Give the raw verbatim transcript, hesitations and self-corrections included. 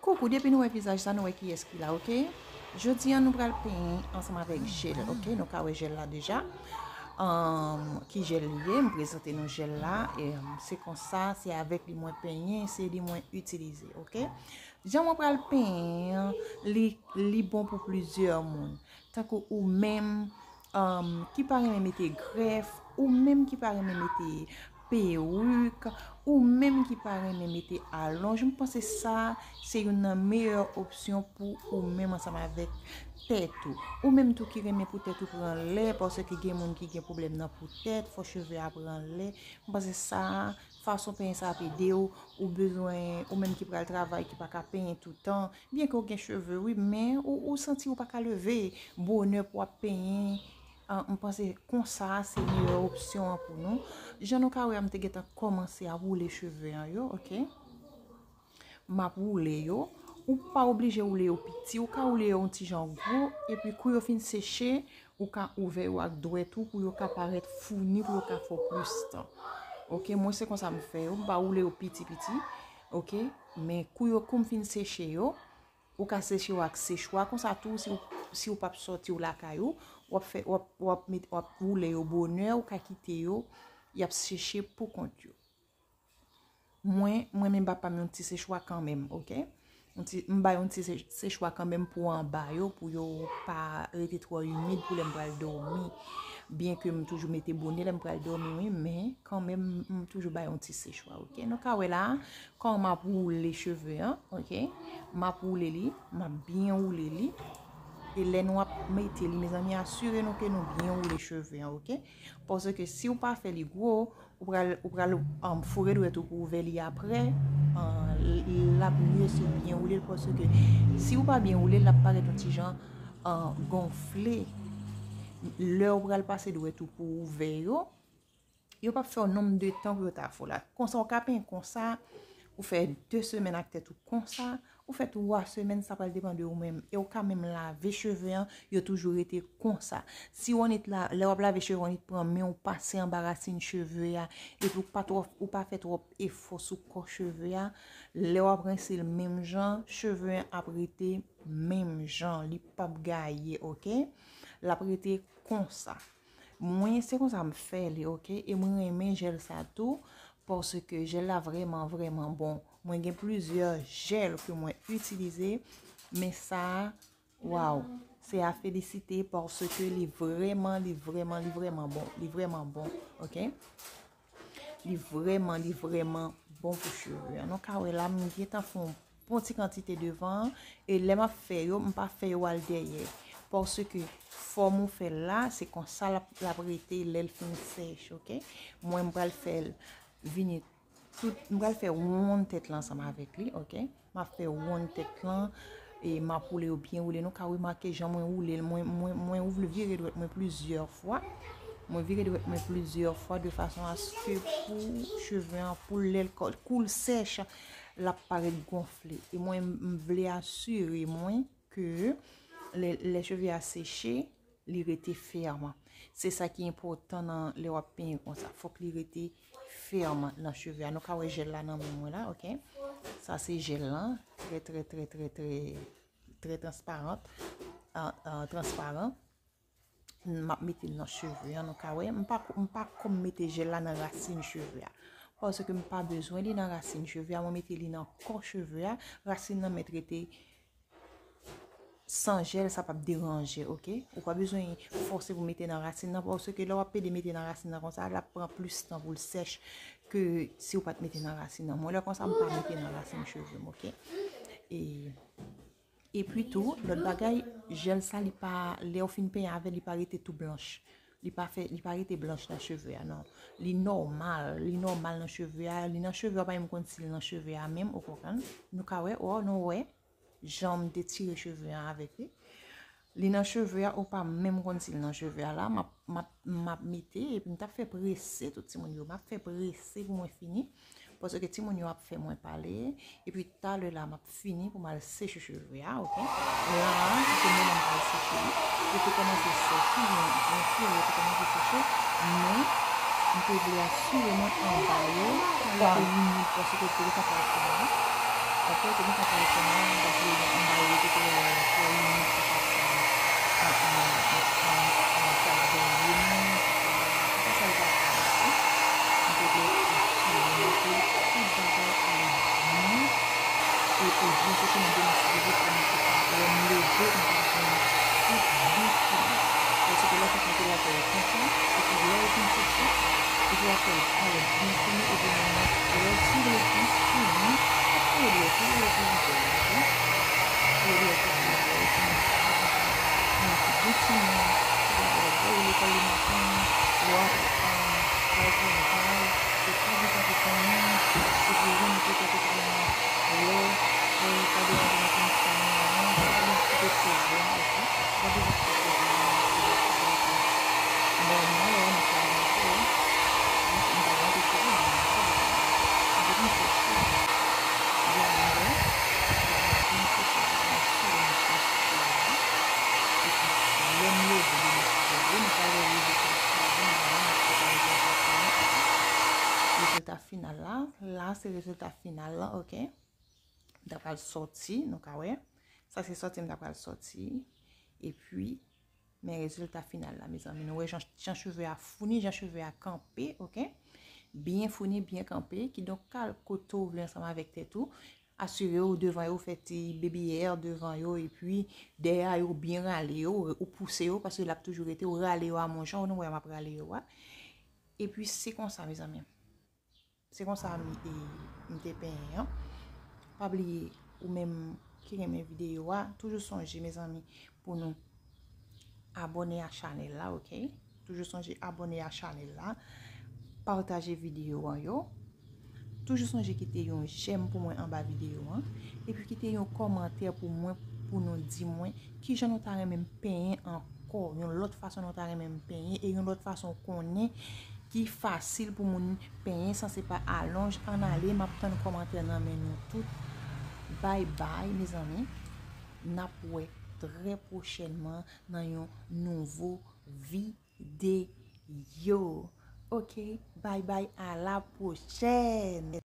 Koukou, depi nou wè vizaj sa, nou wè kiyès ki la, oke? Jodi a, nou pral penyen ansanm avèk jèl, oke? Nou ka wè jèl la deja. Ahn, ki jèl li ye? M prezante nou jèl la. E, se konsa, se avèk li mwen penyen, se li mwen itilize, oke? Jan mwen pral penyen an, li, li bon pou plizyè moun. Tankou ou menm, um, ki pa renmen mete grèf, ou menm ki pa renmen mete perik, ou menm ki pa renmen mete alonj, m panse sa se youn nan meyè opsyon pou ou menm ansanm avèk tèt ou. Ou menm tou ki renmen pou tèt ou pran lè, paske gen moun ki gen pwoblèm nan pou tèt, fò cheve a pran lè. M panse sa, fason penyen sa ap ede w, ou bezwen, ou menm ki pral travay, ki pa ka penyen toutan, byen ke w gen cheve, wi, men ou, ou santi ou pa ka leve bonè pou w ap penyen, ah, m panse konsa se meyè opsyon an pou nou. Jan nou ka wè a, m te gentan kòmanse ap woule cheve an yo, oke? M ap woule yo. Ou pa oblije woule yo piti, ou ka woule yo yon ti jan gwo, epi kou yo fin seche, ou ka ouvè yo ak dwèt ou pou yo ka parèt founi, pou yo ka fè w plis tan. Oke, mwen se konsa m fè yo, m pa woule yo piti piti, oke? Men kou yo, kou m fin seche yo, ou ka seche yo ak sechwa, konsa tou, si w, si w p ap sòti w lakay ou, w ap fè, w ap, w ap met, w ap woule yo bonè, ou ka kite yo, y ap seche pou kont yo. Mwen, mwen menm ba pa m yon ti sechwa kanmenm, oke? Yon ti, m ba yon ti se-, sechwa kanmenm pou anba yo, pou yo pa rete twò imid pou lè m pral dòmi. Byen ke m toujou mete bonè lè m pral dòmi, wi, men kanmenm, m toujou ba yon ti sechwa, oke? Nou ka wè la, kòman m ap woule cheve an, oke? M ap woule li, m ap byen woule li. E lè nou ap mete li, mezanmi, asire nou ke nou byen woule cheve an, oke? Paske si w pa fè li gwo, ou pral, ou pral, um, foure dwèt ou pou ouvè li apre, uh, l, l ap mye si w byen woule l, paske si w pa byen woule l, l ap parèt yon ti jan, uh, gonfle. Lè ou pral pase dwèt ou pou ouvè yo, yo p ap fè yon nonm de tan pou yo ta fè w la. Konsa, ou ka penyen konsa, ou fè de semèn ak tèt ou konsa, ou fè twa semèn, sa pral depann de ou menm. E ou ka menm lave cheve an, yo toujou rete konsa. Si w annik la, lè w ap lave cheve, w annik pran men w pase anba rasin cheve a, epi ou pa twò, ou pa fè twòp efò sou kò cheve a, lè w ap rense l menm jan, cheve an ap rete menm jan, li p ap gaye, oke? L ap rete konsa. Mwen, se konsa m fè li, oke? E mwen renmen jèl sa tou, paske jèl la vrèman, vrèman bon. Mwen gen plizyè jèl ke mwen itilize, men sa, waw, se a felisite paske li vrèman, li vrèman, li vrèman bon. Li vrèman bon, oke? Li vrèman, li vrèman bon pou cheve an. Nou ka wè la, m gentan fè yon bon ti kantite devan an, e lè m ap fè yo, m pa fè yo al dèyè. Paske fòm ou fè l la, se konsa l ap, l ap rete lè l fin sèch, oke? Mwen, m pral fè l vini tout, m pral fè wonn tèt la ansanm avèk li, oke? M ap fè wonn tèt lan, e m ap woule yo byen woule. Nou ka remake jan mwen woule l, mwen, mwen, mwen woule, vire dwèt mwen plizyè fwa. Mwen vire dwèt mwen plizyè fwa de fason aske pou cheve an, pou lè l kò-, kou l sèch, l ap parèt gonfle. E mwen, m vle asire mwen ke lè, lè cheve a seche, li rete fèman. Se sa ki enpòtan nan lè w ap penyen konsa. Fòk li rete fèman nan cheve a. Nou ka wè jèl la nan men mwen la, oke? Sa se jèl lan. Trè, trè, trè, trè, trè, trè transparan. Ah, ah, transparan. M ap mete l nan cheve a, nou ka wè. M pa, m pa kòm mete jèl la nan rasin cheve a. Paske m pa bezwen li nan rasin cheve a, mwen mete li nan kò cheve a. Rasin nan mèt rete san jèl, sa p ap deranje, oke? Ou pa bezwen fòse pou mete nan rasin nan, paske lè w ap pede mete nan rasin nan konsa, l ap pran plis tan pou l sèch ke si w pa t mete nan rasin nan. Mwen, lè konsa, m pa mete nan rasin cheve m, oke? E, epi tou, lòt bagay, jèl sa, li pa, lè w fin penyen avè l, li pa rete tou blanch. Li pa fè, li pa rete blanch nan cheve a, non. Li nòmal, li nòmal nan cheve a, li nan cheve a, w pa menm konn si l nan cheve a menm, ou konprann? Nou ka wè, o, nou wè. Jan m te tire cheve an avèk li. Li nan cheve a, ou pa menm konn si l nan cheve a la. M ap, m ap, m ap mete, epi m t ap fè prese tout timoun yo. M ap fè prese pou mwen fini. Paske timoun yo ap fè mwen pale. Epi talè la, m ap fini pou m al seche cheve a, oke? La a, se moman m pral seche li. Li te kòmanse sèch, wi, byen, byen sou, li te kòmanse seche. Men, m te vle asire mwen anba yo pa rete imid, paske se konsa l ap fini. Dakò, se konsa pou l fè mwen, m pa vle anba yo te fè fè yon moun ki pa fè, an, an, an, an, an, travay li menm, ki pa, ki pa sa l pa fè, ok? M te vle asire mwen ke tout bagay ale byen, e, e byen, se sèlman demen si Dye vle pou mwen ki pa lè m leve, m pa jwenn tout byen fini. Paske lè fèt mete l atè yo konsa, epi lè yo fin fèt sa, epi w ap fè l alè byen fini, epi menm lè w sou lè fin fini, w ap fè lè fini, lè fini, ok? Fè lè fini, lè fini, fini, fini, fini, fini, fini, lekòl le maten, w ap, um, al travay, e pa gen sa ki konnen, epi jwenn poutèt ou pa gen lè, e pa gen anvi konn fanmi an, pa gen kite pwoblèm, ok? Ou pa bezwen kite pwoblèm, se lè travay ki nòmal, ou nan travay, ok? M pa gen anpil pwoblèm, m pa gen pwoblèm. Anpil m fè sa. Yè m lè, yè m fè sa, m fè sa, m fè sa. Epi, lè m leve, demen si Dye vle, m pral leve kòm sa, m pral leve kòm sa. Rezilta final la, la se rezilta final la, ok? M ta pral sòti, nou ka wè. Sa se sòti m ta pral sòti. Epi, men rezilta final la, mezanmi. Nou wè jan, jan cheve a founi, jan cheve a kanpe, ok? Byen founi, byen kanpe. Kidonk, kal kote w vle ansanm avèk tèt ou. Asire w devan yo, fè ti baby hair devan yo, epi dèyè a yo byen rale yo, ou pouse yo, paske l ap toujou rete, ou rale yo a mon jan, ou nou wè m ap rale yo a. Epi se konsa, mezanmi. Se konsa m, e, m te penyen an. Pa bliye, ou menm ki renmen videyo a, toujou sonje, mezanmi, pou nou abòne a chanèl la, ok? Toujou sonje abòne a chanèl la, pataje videyo an yo. Toujou sonje kite yon jèm pou mwen anba videyo an, epi kite yon kòmantè pou mwen, pou nou di mwen kijan nou ta renmen m penyen ankò, yon lòt fason nou ta renmen m penyen, e yon lòt fason konnen ki fasil pou moun penyen san se pa alonj. Ann ale, m ap tann kòmantè nan men nou tout. Bay bay, mezanmi. N ap wè trè pwochènman nan yon nouvo videyo. Ok, bay bay, a la pwochèn.